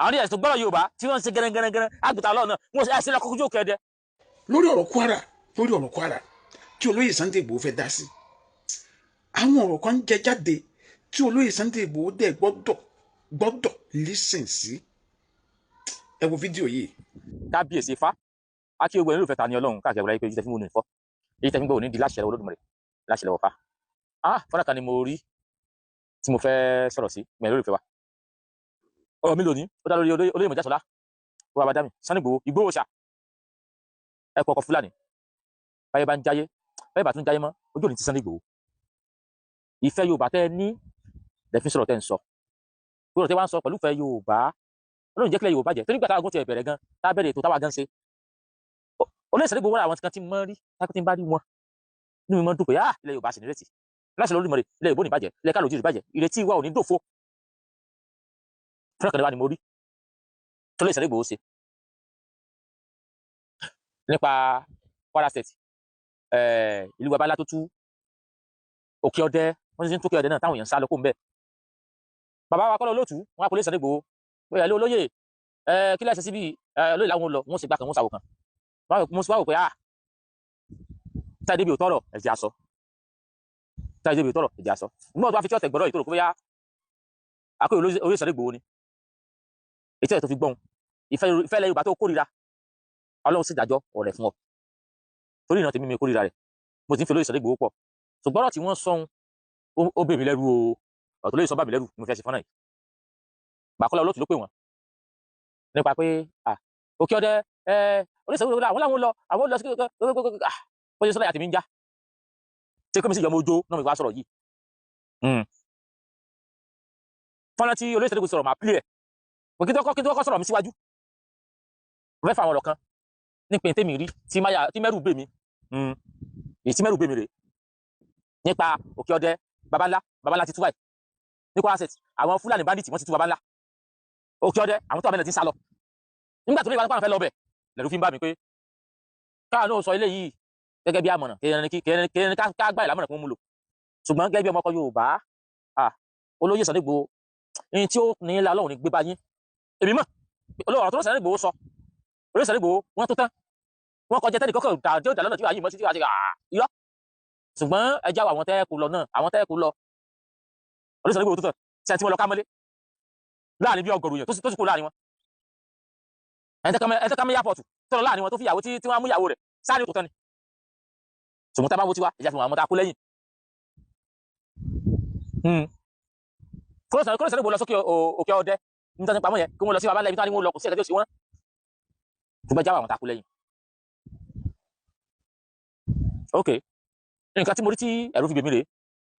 Àwọn DSS tó gbọ́dọ̀ Yorùbá tí wọ́n ń ṣe gẹ́rẹ́gẹ́rẹ́ àgùntàn lọ́nà wọ́n ṣe àṣẹ lọ́kọ́kọ́jú òkè ẹ̀dẹ. Lórí ọ̀rọ̀ Kwara, lórí ọ̀rọ̀ Kwara tí olóyè Sunday Igboho fẹ́ dá sí, àwọn ọ̀rọ̀ kan ń jẹ jáde tí olóyè Sunday Igboho dẹ̀ gbọ́dọ̀ listen sí. Ẹ wo fídíò yìí. Kábíyèsí Ifá, akí ogun ẹni olùfẹ́ ta ni Ọlọ́run káàkiri àgbáyé pé ojú tẹfí mú ní fọ́ èyí tẹfí gbọ́ òní di láṣẹ lọ́wọ́ Olódùmarè, láṣẹ lọ́wọ́ Ifá. Ah, fọ́nà kan ni mo rí tí mo fẹ́ sọ̀rọ̀ sí gbẹ̀yìn olólùfẹ́ wa. Ọ̀rọ̀ mi lónìí ó dá lórí olóyè Mọ̀jásọ́lá wọ́n bá dá mi Sunday Igboho Ìgbòho ṣá ẹ̀kọ́ ọkọ̀ Fúlàní báyé bá ń jáyé báyé bá tún jáyé mọ́ ojú òní ti Sunday Igboho. Ìfẹ́ Yorùbá tẹ́ ẹ ní lẹ́fín sọ̀rọ̀ tẹ́ ń sọ gbọ́dọ̀ tẹ́ wá ń sọ pẹ̀lú ìfẹ́ Yorùbá. Ọlọ́run jẹ́ kílẹ̀ Yorùbá jẹ́ torí gbàtà ogun ti bẹ̀rẹ̀ gan tá bẹ̀rẹ̀ ètò táwa gan ṣe. Olóyè Sunday Igboho wọ́n àwọn kan tí mọ́ rí tákù tí ń bá rí wọn inú mi mọ́ dùn pé ah, ilẹ̀ Yorùbá sì nírètí láṣẹ Olódùmarè, ilẹ̀ Yorùbá ò ní bàjẹ́, ilẹ̀ káàlù òjìrì bàjẹ́, ìrètí wa ò ní dòfo. Fúnra kan ní wa ni mo rí tó lè Sunday Igboho ṣe nípa Kwara State, ìlú babalá tó tú Òkè Ọdẹ, wọ́n ti ń tó Òkè Ọdẹ náà táwọn èèyàn ń sá lọ kó ń bẹ̀. Bàbá wa Kọ́lá Olóòtú wọn á kó lè Sunday Igboho pé ẹ ló olóyè kí lẹ́sẹ̀ síbi olóyè làwọn lọ, wọ́n sì gbà kan, wọ́n sàwò kan. Mo sì wá wò pé ah, táyé débi òtọ́rọ̀ ẹ̀jẹ̀ aṣọ, táyé débi òtọ́rọ̀ ẹ̀jẹ̀ aṣọ. Nígbà tó wá fi tí ọ̀tẹ̀ gbọ́dọ̀ yìí tó rò pé bóyá akóyè olóyè Sunday Igboho ni ètò ẹ̀ tó fi gbọ́n ìfẹ́ ilẹ̀ Yorùbá tó kórìíra, Ọlọ́run sì dájọ́ ọ̀rẹ́ fún ọ torí ìran tèmi mi kórìíra rẹ̀, mo ti ń fi olóyè Sunday Igboho pọ̀. Ṣùgbọ́n ọ̀rọ̀ tí wọ́n sọ ó bè mí lẹ́rù o, ọ̀rọ̀ tó lóye sọ bá mi lẹ́rù ni mo fẹ́ ṣe fọ́nà yìí. Bàkọ́lá Olóòtú ló pè wọ́n nípa pé Òkè Ọdẹ olóyè Sunday Igboho àwọn làwọn lọ, àwọn lọ sí bó ṣe sọ́dọ̀ àtẹ̀mí ń já ṣé kí mi sì yọmọ ojó náà mi wá sọ̀rọ̀ yìí. Fọ́nà tí olóyè Sunday Igboho sọ̀rọ̀ máa pílẹ̀ ẹ̀ pé kí tó kọ́ sọ̀rọ̀ mi síwájú, mo fẹ́ fa àwọn ọ̀rọ̀ kan nípa tèmi rí tí mẹ́rù bè mí, èyí tí mẹ́rù bè mí rè nípa Òkè Ọdẹ babalá babalá ti tú báyìí ní Kwara State. Àwọn Fúlàní bandits wọ́n ti tú babalá Òkè Ọdẹ, àwọn tó wà mẹ́lẹ̀ ti ń sá lọ. Nígbà tó lè wá nípa àwọn fẹ́ lọ bẹ̀ lẹ́rù fi ń bà mí pé káà náà sọ ilé yìí gẹ́gẹ́ bí àmọ̀nà kéèrè ká gbà ìlàmọ̀nà kí wọ́n mú lò. Ṣùgbọ́n gẹ́gẹ́ bí ọmọkọ Yorùbá, olóyè Sunday Igboho ní tí ó ní ńlá Ọlọ́run ní gbé bá yín. Èmi mọ̀ ọ̀rọ̀ tó Sunday Igboho sọ, olóyè Sunday Igboho wọ́n tó tán wọ́n kọjá tẹ́nì kọ́kọ́ dà tí ó dà lọ́nà tí wàá yìí mọ́ sí tí wàá ṣe irọ́. Ṣùgbọ́n ẹ jáwọ́ àwọn tẹ́ẹ̀kù lọ náà, àwọn tẹ́ẹ̀kù lọ olóyè Sunday Igboho tó tán ṣe tí wọ́n lọ ká mọ́lé láàrin bí ọgọ́rùn yẹn tó sì kú láàrin wọn. Ẹni tẹ́ ká mọ́ airport tó lọ láàrin wọn tó fi ìyàwó tí wọ́n mú ìyàwó rẹ̀ sáré tó tán ni. Ṣùgbọ́n tá a bá wo tiwa ìjà fi wọn àwọn tá a kú lẹ́yìn. Kúrò Sunday Igboho lọ sókè Òkè Ọdẹ nítorí tí pamọ́ yẹn kí wọ́n lọ sí babalá ibi tí wọ́n lọ kò sí ẹ̀ka tí ó sì wọ́n. Ṣùgbọ́n jáwọ́ àwọn tá a kú lẹ́yìn. Ok, nǹkan tí mo rí tí ẹ̀rù fi bèmí rèé,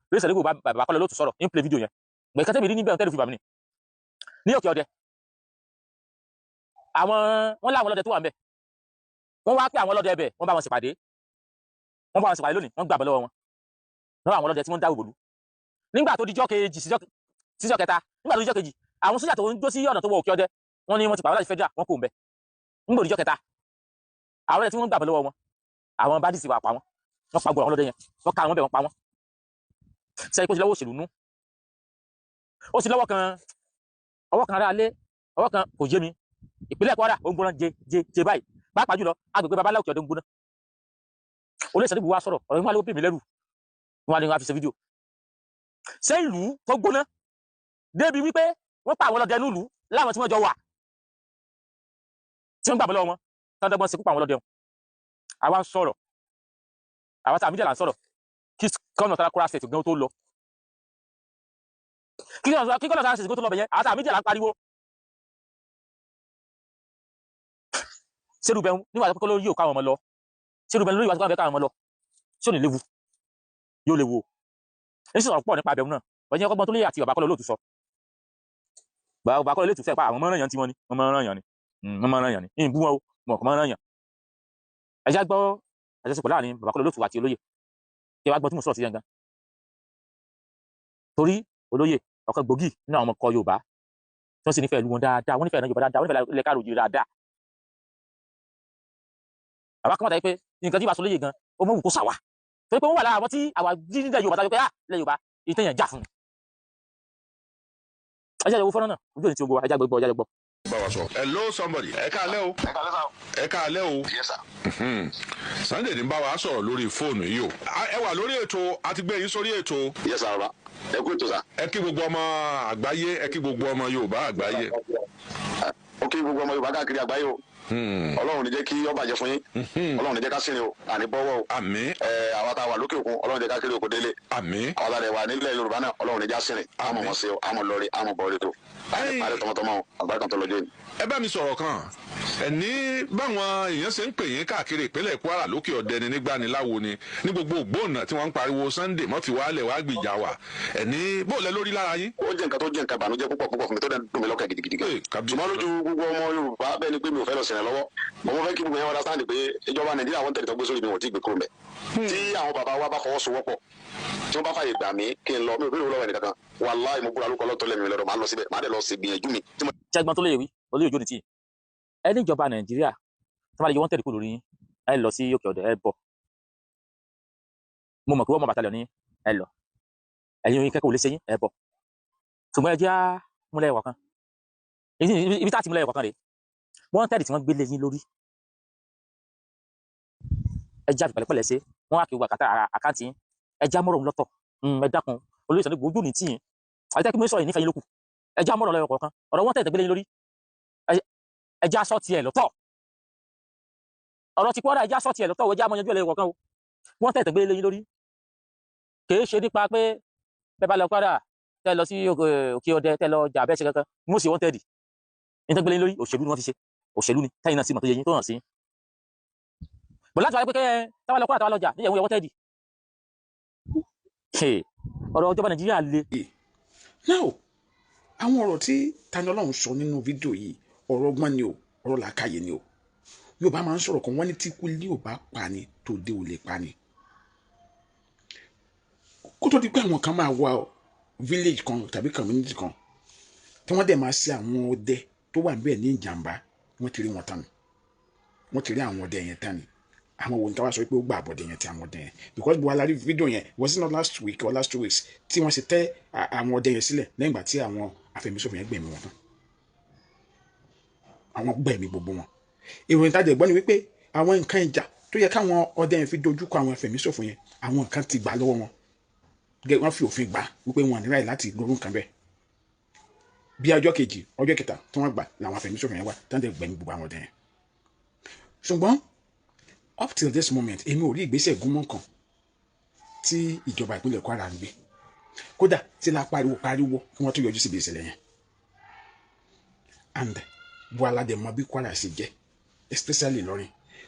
lórí Sunday Igboho bàbá Kọ́lá Olóòtú sọ̀rọ̀ ní play video yẹn. Nǹkan tẹ́mi rí níbẹ̀ tẹ́lẹ̀ fi bà mí ni. Ní Òkè Ọdẹ, àwọn wọ́n láwọn ọlọ́dẹ tó wà ń bẹ̀. Wọ́n wá pé àwọn ọlọ́dẹ ẹbẹ̀ wọ́n bá wọn ṣèpàdé. Wọ́n bá wọn ṣèpàdé lónìí, wọ́n gbàgbọ́ lọ́wọ́ wọn. Lọ́wọ́ àwọn ọlọ́dẹ tí wọ́n ń dáàbò bòlú. Nígbà tó dijọ́ kejì síjọ́ kẹta, nígbà tó dijọ́ kejì, àwọn sójà tó ń jó sí ọ̀nà tó wọ Òkè Ọdẹ, wọ́n ní wọ́n ti pàwọ́ láti federal, wọ́n kò ń bẹ̀. Nígbà tó dijọ́ kẹta, àwọn ọlọ́dẹ tí wọ́n gbàgbọ́ lọ́wọ́ wọn, àwọn bandits wà pa wọ́n. Wọ́n pa gbogbo àwọn ọlọ́dẹ yẹn, wọ́n ká àwọn bẹ̀ wọ́n pa wọ́n. Sẹ́yìn kó ti lọ́wọ́ òṣèlú nú. Ó sì lọ́wọ́ kan, ọwọ́ kan ará ilé, ọwọ́ kan kò yé mi. Ìpínlẹ̀ Kwara ó ń gbóná jẹ jẹ jẹ báyìí, pàápàá jùlọ agbègbè babalá Òkè Ọdẹ ń gbóná. Olóyè Sunday Igboho wá sọ̀rọ̀, ọ̀rọ̀ yìí wá ló bè mí lẹ́rù, wọ́n á ní wọ́n á fi ṣe fídíò. Ṣé ìlú tó gbóná débi wípé wọ́n pa àwọn ọlọ́dẹ nílùú láwọn tí wọ́n jọ wà tí wọ́n gbàgbọ́ lọ́wọ́ wọn tán dọ́gbọ́n ṣekú pa àwọn ọlọ́dẹ wọn. Àwa ń sọ̀rọ̀, àwa tá àmì là ń sọ̀rọ̀ kí gómìnà tara Kwara State gan tó lọ, kí gómìnà tara State gan tó lọ bẹ̀yẹn, àwa tá àmì là ń pariwo. Sẹ́rù bẹ́ẹ̀ níwà tó lórí yóò ká àwọn ọmọ lọ, sẹ́rù bẹ́ẹ̀ lórí ìwà tó kọ́ àwọn ọmọ lọ, tí ò ní léwu yóò léwu o. Ní sọ̀rọ̀ pọ̀ nípa abẹ́mu náà, wọ́n jẹ́ ọgbọ́n tó lé àti bàbá Kọ́lá Olóòtú sọ. Bàbá Kọ́lá Olóòtú sọ pé àwọn mọ́ràn yàn tí wọ́n ní, wọ́n mọ́ràn yàn ni, wọ́n mọ́ràn yàn ni, ìbú wọn o, wọn kò mọ́ràn yàn. Ẹ já gbọ́ àjọṣepọ̀ láàrin bàbá Kọ́lá Olóòtú àti olóyè, kí ẹ wá gbọ́ tí mo sọ̀rọ̀ sí gangan. Torí olóyè ọ̀kan gbòógì nínú àwọn ọmọ ọkọ Yorùbá tí wọ́n sì nífẹ̀ẹ́ ìlú wọn dáadáa, wọ́n nífẹ̀ẹ́ Yorùbá dáadáa, wọ́n nífẹ̀ẹ́ ilẹ̀ káàró òjìrì dáadáa. Bàbá kan wà táyé pé nǹkan tí ìbá sọ lóye gan, ó mọ̀ wù kó sàwà. Torí pé wọ́n wà lára àwọn tí àwa nílẹ̀ Yorùbá táyé pé ah, ilẹ̀ Yorùbá ìtẹ̀yàn jà fún. Ẹ jẹ́ ìwọ fọ́nrán náà, ojú òní tí ó gbọ́, ẹ jẹ́ gbọ́, ẹ jẹ́ gbọ́. Bá wa sọ. Hello somebody, ẹ káalẹ́ o. Ẹ kálẹ́ sir. Ẹ káalẹ́ o. Yes sir. Sunday ní bá wa sọ̀rọ̀ lórí fóònù yìí o. Ẹ wà lórí ètò, a ti gbé yín sórí ètò. Yes sir, baba. Ẹ kú ètò sir. Ẹ kí gbogbo ọmọ àgbáyé, ẹ kí gbogbo ọmọ Yorùbá àgbáyé. Ó kí gbogbo ọmọ Yorùbá káàkiri àgbáyé o. Ọlọ́run ní jẹ́ kí ó bàjẹ́ fún yín. Ọlọ́run ní jẹ́ ká sìnrìn o, àní bọ́wọ́ o. Àmín. Ẹ àwa tá a wà lókè òkun, Ọlọ́run jẹ́ ká kéré òkú délé. Àmín. Àwa tá a lè wà nílẹ̀ Yorùbá náà, Ọlọ́run ní já sìnrìn. Àmọ̀ mọ̀ sí o, àmọ̀ lọ́rí, àmọ̀ bọ̀rí o. Ẹ́yìn. Àrẹ tọmọtọmọ o, àgbáyé kan tó lọ jẹ́ ni. Ẹ bá mi sọ̀rọ̀ kan. Ẹ ní báwọn èèyàn ṣe ń pè yín káàkiri ìpínlẹ̀ Kwara, lókè ọ̀dẹ ni, nígbàniláwo ni, ní gbogbo ògbóǹnà tí wọ́n ń pariwo, "Sunday mọ́ fi wálẹ̀ wá gbìjà wà." Ẹ ní bóòlẹ̀ lórí lára yín? Ó jẹ́ nǹkan tó jẹ́ nǹkan ìbànújẹ́ púpọ̀ púpọ̀ fún mi, tó dẹ̀ dùn mí lọ́kàn gidigidi gan. Ee, kábíyèsí. Ṣùgbọ́n lójú gbogbo ọmọ Yorùbá, bẹ́ẹ̀ ni pé mi ò fẹ́ lọ sìnrìn lọ́wọ́. Mo fẹ́ kí gbogbo yẹn understand pé ìjọba Nàìjíríà, wọ́n tẹ̀lé tó gbé sórí mi, wọ́n ti gbé kúrò mẹ́. Tí àwọn bàbá wa bá fọwọ́sowọ́pọ̀, tí wọ́n bá fàyè gbà mí kí n lọ, mi ò bí lọ́wọ́ ẹnì kankan. Wàláì, mo búra lóko ọlọ́tọ́ lẹ́mi lọ́dọ̀, máa lọ síbẹ̀, máa dẹ̀ lọ sí gbìyànjú mi tí mo Ṣẹ́gbọ́n tó lè wí olóyè ojú ni tí ẹ ní ìjọba Nàìjíríà tí wọ́n bá lè yọ wọ́n tẹ̀lé kúrò lórí yín, ẹ lọ sí òkè ọ̀dọ̀, ẹ bọ̀. Mo mọ̀ pé wọ́n mọ̀ bàtàlẹ̀ ní ẹ lọ, ẹ̀yin oyin kẹ́kọ̀ọ́ ò lè ṣe yín, ẹ bọ̀. Ṣùgbọ́n ẹ jẹ́ á múlẹ̀ ẹ̀wọ̀ kan. Ibi tá a ti múlẹ̀ ẹ̀wọ̀ kan rèé, wọ́n tẹ̀lé tí wọ́n gbélé yín lórí, ẹ já pẹ̀lẹ́pẹ̀lẹ́ ṣe wọ́n á kí gbogbo àkàtà àkáǹtì yín. Ẹ já mọ́rọ̀ lọ́tọ̀. Ẹ dákun, olóyè Sunday Igboho, ojú ní tì yín àti tẹ́kí mi sọ̀rọ̀ yìí nífẹ̀ẹ́ yín lókù. Ẹ já mọ́rọ̀ lọ́yọ̀ kọ̀ọ̀kan. Ọ̀rọ̀ wọ́n tẹ̀lé gbélé yín lórí, ẹ já sọ tiẹ̀ lọ́tọ̀. Ọ̀rọ̀ ti Kwara, ẹ já sọ tiẹ̀ lọ́tọ̀. Ẹ já mọ́ yanjú ẹ̀ lẹ́yọ̀ kọ̀ọ̀kan o. Wọ́n tẹ̀lé gbélé yín lórí, kìí ṣe nípa pé bẹ́ẹ̀ bá lọ Kwara, tẹ́ lọ sí òkè ọdẹ, tẹ́ lọ jà bẹ́ẹ̀ ṣe kankan mú sí. Wọ́n tẹ̀lé ní tẹ́ gbélé yín lórí, òṣèlú ni wọ́n fi ṣe. Òṣèlú ni tẹ́yìn náà sì mọ̀ tó yẹ yín tó hàn sí. Bọ̀ láti wáyé pé kẹ́ ẹ táwa lọ Kwara, táwa lọ jà níyẹ̀wò wọ́n tẹ̀lé. Ọ̀rọ̀ ìjọba Nàìjíríà le. Now, àwọn ọ̀rọ̀ tí Tani Olohun sọ nínú fídíò yìí, ọ̀rọ̀ ọgbọ́n ni o, ọ̀rọ̀ làákàyè ni o. Yorùbá máa ń sọ̀rọ̀ kan, wọ́n ní tí kú ilé ò bá pa ni, tòde ò lè pa ni. Kó tó di pé àwọn kan máa wá village kan tàbí community kan, tí wọ́n dẹ̀ máa ṣe àwọn ọdẹ tó wà níbẹ̀ ní ìjàmbá, wọ́n ti rí wọn tán ni, wọ́n ti rí àwọn ọdẹ yẹn tán ni. Àwọn wo ni ká wá sọ pé ó gbà àbọ̀dẹ yẹn ti àwọn ọdẹ yẹn? Because buhari rí fídíò yẹn, was it not last week or last 2 weeks tí wọ́n ṣe tẹ́ àwọn ọdẹ yẹn sílẹ̀ lẹ́yìn ìgbà tí àwọn afẹ̀míṣòfò yẹn gbẹ̀mí wọn tán? Àwọn gbẹ̀mí gbogbo wọn. Ìròyìn tá a dẹ̀ gbọ́ ni wípé àwọn nǹkan ìjà tó yẹ káwọn ọdẹ yẹn fi dojú kọ àwọn afẹ̀míṣòfò yẹn, àwọn nǹkan ti gbà lọ́wọ́ wọn. Wọ́n fi òfin gbà wípé wọn ní ráyè láti lórú nǹkan bẹ́ẹ̀. Bí ọjọ́ kejì, ọjọ́ kẹta tí wọ́n gbà làwọn afẹ̀míṣòfò yẹn wà tí wọ́n dẹ̀ gbẹ̀mí gbogbo àwọn ọdẹ yẹn. Ṣùgbọ́n up till this moment, èmi ò rí ìgbésẹ̀ gúnmọ́ kan tí ìjọba ìpínlẹ̀ Kwara ń gbé. Kódà tí la pariwo pariwo kí wọ́n tó yọjú síbi ìṣẹ̀lẹ̀ yẹn. And buhari dẹ̀ mọ bí Kwara ṣe jẹ́, especially Ìlọrin,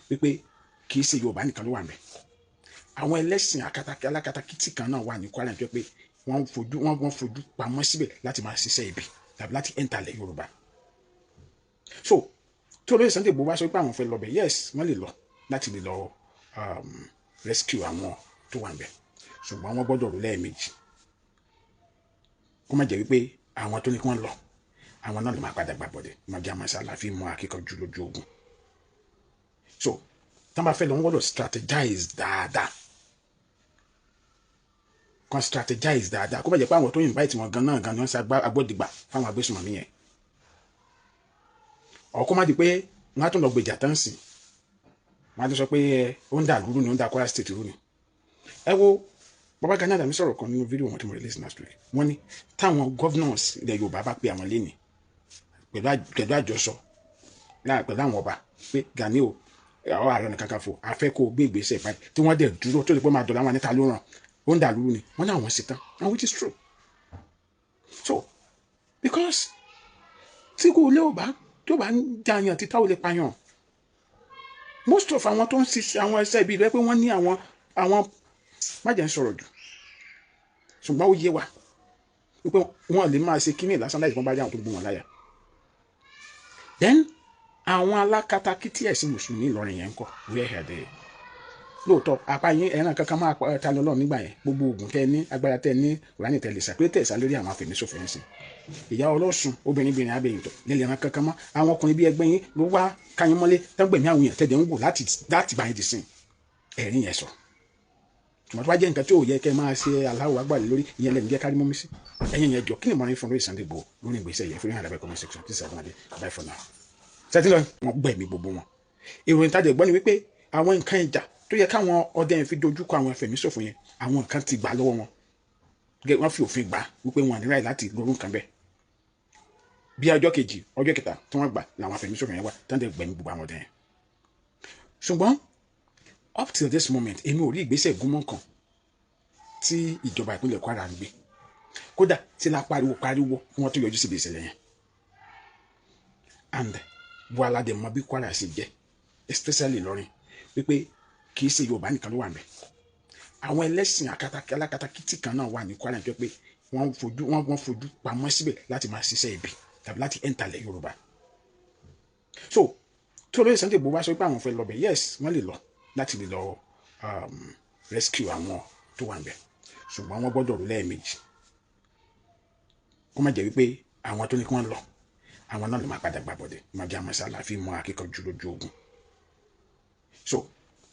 wípé kì í ṣe Yorùbá nìkan ló wà ńbẹ̀. Àwọn ẹlẹ́sìn alákatakítí kan náà wà ní Kwara tó jẹ́ pé wọ́n fojú pamọ́ síbẹ̀ láti máa ṣiṣẹ́ ibi tàbí láti enter ilẹ̀ Yorùbá. So tí olóyè Sunday Igboho bá sọ pé àwọn fẹ́ lọ bẹ̀, yes, wọ́n lè lọ láti lè lọ rescue àwọn tó wà níbẹ̀. Ṣùgbọ́n wọ́n gbọ́dọ̀ rò lẹ́ẹ̀mejì, kó má jẹ́ wípé àwọn tó ní kí wọ́n lọ, àwọn náà lè máa padà gbàbọ̀dẹ̀ máa jẹ́ àmàṣà àlàáfíà mọ́ akíkanjú lójú ogun. So tí wọ́n bá fẹ́ lọ, wọ́n gbọ́dọ̀ strategize dáadáa, kan strategize dáadáa, kó má jẹ́ pé àwọn tó invite wọn gan náà gan ni wọ́n ṣe agbódegbà fáwọn agbésùnmọ̀mí yẹn, ọ̀ kó má di pé wọ́n á tún lọ gbèjà tán sí, wọ́n á tún sọ pé ẹ ó ń dà lúrú ni, ó ń da Kwara State rú ni. Ẹ wo, Baba Gani Adams sọ̀rọ̀ kan nínú fídíò wọn tí mo release last week. Wọ́n ní táwọn governors ilẹ̀ Yorùbá bá pe àwọn lénìí pẹ̀lú àjọsọ pẹ̀lú àwọn ọba pé, "Gani o, àwọn Ààrẹ Ọ̀nà Kakanfò, a fẹ́ kó o gbé ìgbésẹ̀ báyìí," tí wọ́n dẹ̀ dúró tó lè pé máa dọ̀là wọn níta ló ràn ó ń dà lúrú ni, wọ́n ní àwọn ṣetán, and which is true. So because tí kò lé ò bá tó bá ń jàyàn, títà ò lè pààyàn. Most of àwọn tó ń ṣiṣẹ́ àwọn ẹsẹ̀ ibi rẹ pé wọ́n ní àwọn má jẹ́ ń sọ̀rọ̀ jù, ṣùgbọ́n ó yé wa wípé wọ́n lè máa ṣe kíní lásán láì fọ́n bá rí àwọn tó gbó wọn láyà. Then àwọn alákatakítí ẹ̀sìn mùsùlùmí Ìlọrin yẹn ń kọ́? Where are they? Lóòótọ́, apá yín ẹran kankan máa ta lọ lọ́ọ̀ nígbà yẹn. Gbogbo oògùn tẹ ní, agbára tẹ ní, kùránì tẹ lè sàpé tẹ̀ sá lórí àwọn afẹ̀míṣòfò yẹn sìn. Ìyá ọlọ́sùn obìnrin abẹ́yìn tọ̀ nílẹ̀ ẹran kankan mọ́. Àwọn ọkùnrin bíi ẹgbẹ́ yín ló wá káyín mọ́lé tẹ́gbẹ̀mí àwọn èèyàn tẹ̀dẹ̀ ń wò láti bá yín di sìn. Ẹ̀rín yẹn sọ Ṣùgbọ́n tó bá jẹ́ nǹkan tí ò yẹ kẹ́ máa ṣe aláwọ̀ agbára lórí, ìyẹn lẹ́nu jẹ́ kárí mú mi sí. Ẹ̀yin yẹn jọ, kí ni ìmọ̀ràn yín fún lórí Sunday Igboho lórí ìgbésẹ̀ yẹn? Fún yàrá comment section tí sàgbọ́n adé. Bye for now. Sẹ́tí lọ, wọ́n gbẹ̀mí gbogbo wọn. Ìròyìn tájẹ̀ gbọ́ ni wípé àwọn nǹkan ìjà tó yẹ káwọn ọdẹ yẹn fi dojú kọ àwọn afẹ̀míṣòfò yẹn, àwọn nǹkan ti gbà lọ́wọ́ wọn. Wọ́n fi òfin gbà wípé wọn ní ráì láti lórú nǹkan bẹ́ẹ̀. Bí ọjọ́ kejì, ọjọ́ kẹta tí wọ́n gbà làwọn afẹ̀míṣòfò yẹn wà tí wọ́n dẹ̀ gbẹ̀mí gbogbo àwọn ọdẹ yẹn. Ṣùgbọ́n up till this moment, èmi ò rí ìgbésẹ̀ gúnmọ́ kan tí ìjọba ìpínlẹ̀ Kwara ń gbé. Kódà tí la pariwo pariwo kí wọ́n tó yọjú síbi ìṣẹ̀lẹ̀ yẹn. And buala dẹ̀ mọ bí Kwara ṣe jẹ́, especially Ìlọrin, wípé kì í ṣe Yorùbá nìkan ló wà ńbẹ̀. Àwọn ẹlẹ́sìn alákatakítí kan náà wà ní Kwara tó pé wọ́n fojú pamọ́ síbẹ̀ láti máa ṣiṣẹ́ ibi tàbí láti enter ilẹ̀ Yorùbá. So tí olóyè Sunday Igboho bá sọ pé àwọn fẹ́ lọ bẹ̀, yes, wọ́n lè lọ láti lè lọ rescue àwọn tó wà ńbẹ̀, ṣùgbọ́n wọ́n gbọ́dọ̀ rò lẹ́ẹ̀mejì, kó má jẹ́ wípé àwọn tó ní kí wọ́n lọ, àwọn náà lè máa padà gbàbọ̀dẹ̀ má jẹ́ àmọ́ sálà fi mọ akíkanjú lójú ogun. So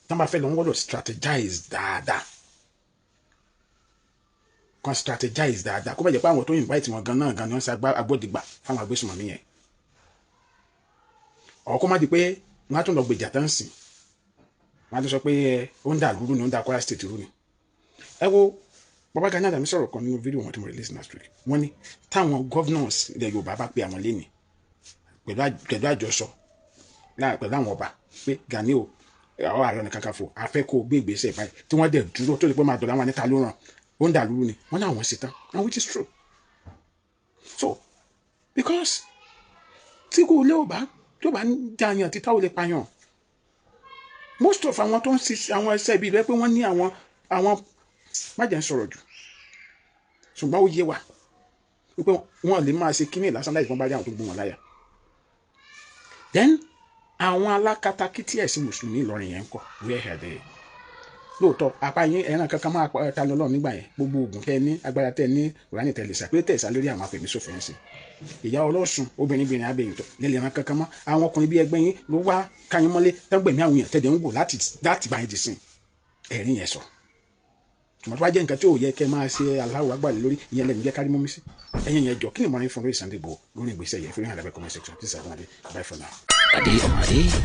tí wọ́n bá fẹ́ lọ, wọ́n gbọ́dọ̀ strategize dáadáa, kan strategize dáadáa, kó má jẹ́ pé àwọn tó invite wọn gan náà gan ni wọ́n ṣe agbódegbà fáwọn agbésùnmọ̀mí yẹn, ọ̀ kó má di pé wọ́n á tún lọ gbèjà tán sìn, wọ́n á tún sọ pé ẹ ó ń dà lúrú ni, ó ń da Kwara State rú ni. Ẹ wo, Bàbá Gani Adams sọ̀rọ̀ kan nínú fídíò wọn tí mo release last week. Wọ́n ní táwọn governors ilẹ̀ Yorùbá bá pe àwọn lénìí pẹ̀lú àjọsọ pẹ̀lú àwọn ọba pé Gani o, àwọn Ààrẹ Ọ̀nà Kakanfò, a fẹ́ kó o gbé ìgbésẹ̀ báyìí, tí wọ́n dẹ̀ dúró tó lè pé máa dọ̀là wọn níta ló ràn, ó ń dà lúrú ni, wọ́n ní àwọn ṣetán, and which is true. So because tí kò lé ò bá tó bá ń jàyàn, títà ò lè pààyàn. Most of àwọn tó ń ṣiṣẹ́ àwọn ẹsẹ̀ ibi rẹ pé wọ́n ní àwọn má jẹ́ ń sọ̀rọ̀ jù, ṣùgbọ́n ó yé wa wípé wọ́n lè máa ṣe kíní lásán láì fọ́n bá rí àwọn tó gbé wọn láyà. Then àwọn alákatakítí ẹ̀sìn mùsùlùmí Ìlọrin yẹn ń kọ́, where are they? Lóòótọ́ apá yín ẹran kankan máa ta lọ lọ́ọ̀ nígbà yẹn. Gbogbo oògùn tẹ ní, agbára tẹ ní, òránì tẹ lè sà pé tẹ̀sà lórí àwọn afẹ̀míṣòfò yẹn sí ìyá ọlọ́sùn, obìnrin bìnrin abẹ́yìn tó lẹ́lẹ̀ ẹran kankan mọ́. Àwọn ọkùnrin bíi ẹgbẹ́ yín ló wá káyín mọ́lé tẹ́gbẹ̀mí àwọn èèyàn tẹ̀dẹ̀ ń wò láti bá yín di sìn ẹ̀rín yẹn sọ. Tùmọ̀ tó bá jẹ́ nǹkan tí ò yẹ kẹ́ máa ṣe aláwọ̀ agbára lórí, ìyẹn lẹ́nu jẹ́ kárí mú mi sí. Ẹ̀yin yẹn jọ, kí ni ìmọ̀ràn yín fún lórí Sunday Igboho lórí ìgbésẹ̀ yẹn? Fún yàrá comment section tí sàgbọ́n adé. Bye for now. Adé.